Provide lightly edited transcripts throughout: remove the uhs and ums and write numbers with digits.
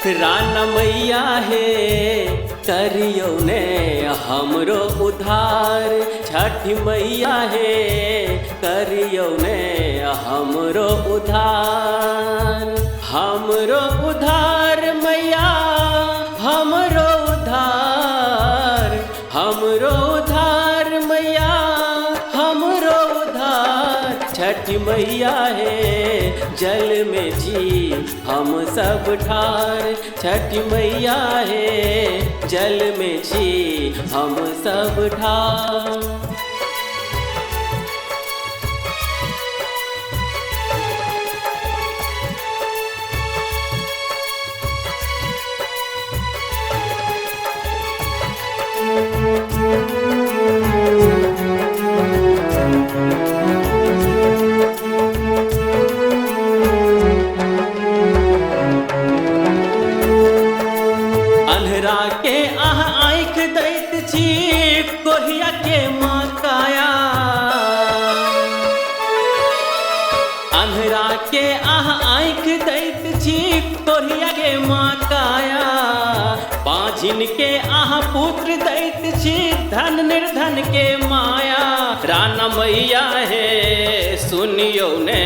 राना मैया हे करियौ ने हमरो उद्धार, छठी मैया हे करियौ ने हमरो उद्धार। हमरो उद्धार मैया हमरो उद्धार, हमरो उद्धार मैया हमरो उद्धार। छठी मैया हे जल में जी हम सब ठार, छठी मैया हे जल में जी हम सब ठार। अन्हरा के आह आँख दैत छी कोहिया के माँ काया, अन्हरा के आह आँख दैत छी कोहिया के माँ काया। बाझिन के आह पुत्र दैत छी धन निर्धन के माया। राना मैया हे सुनियौ ने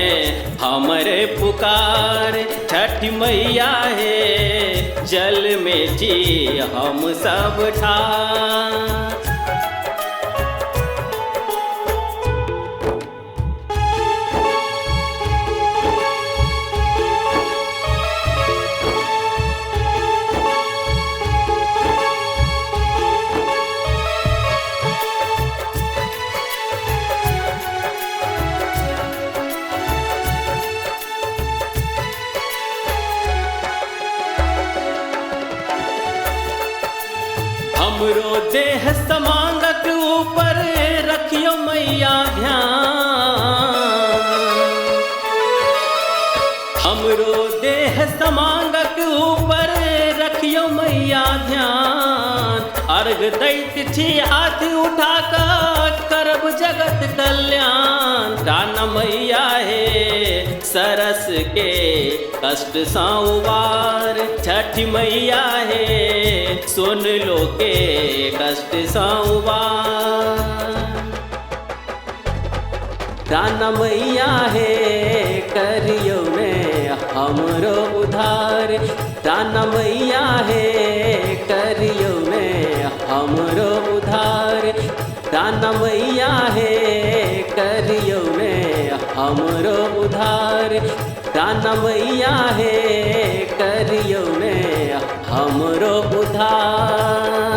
हमरे पुकार, छठी मैया हे जल में जी हम सब ठार। हमरो देह समांगक ऊपर रखियो मैया ध्यान, हमरो देह समांगक ऊपर रखियो मैया ध्यान। अर्घ दैत छी हाथ उठा कऽ करब जगत कल्याण। राना मैया हे सरस के कष्ट सँ उबार, छठी मैया हे सुन लो के कष्ट सँ उबार। राना मैया हे करियौ ने हमरो उद्धार, राना मैया हे करियौ ने हमरो उद्धार। राना मैया हे करियौ ने हमरो उद्धार, राना मैया हे करियौ ने हमरो उद्धार।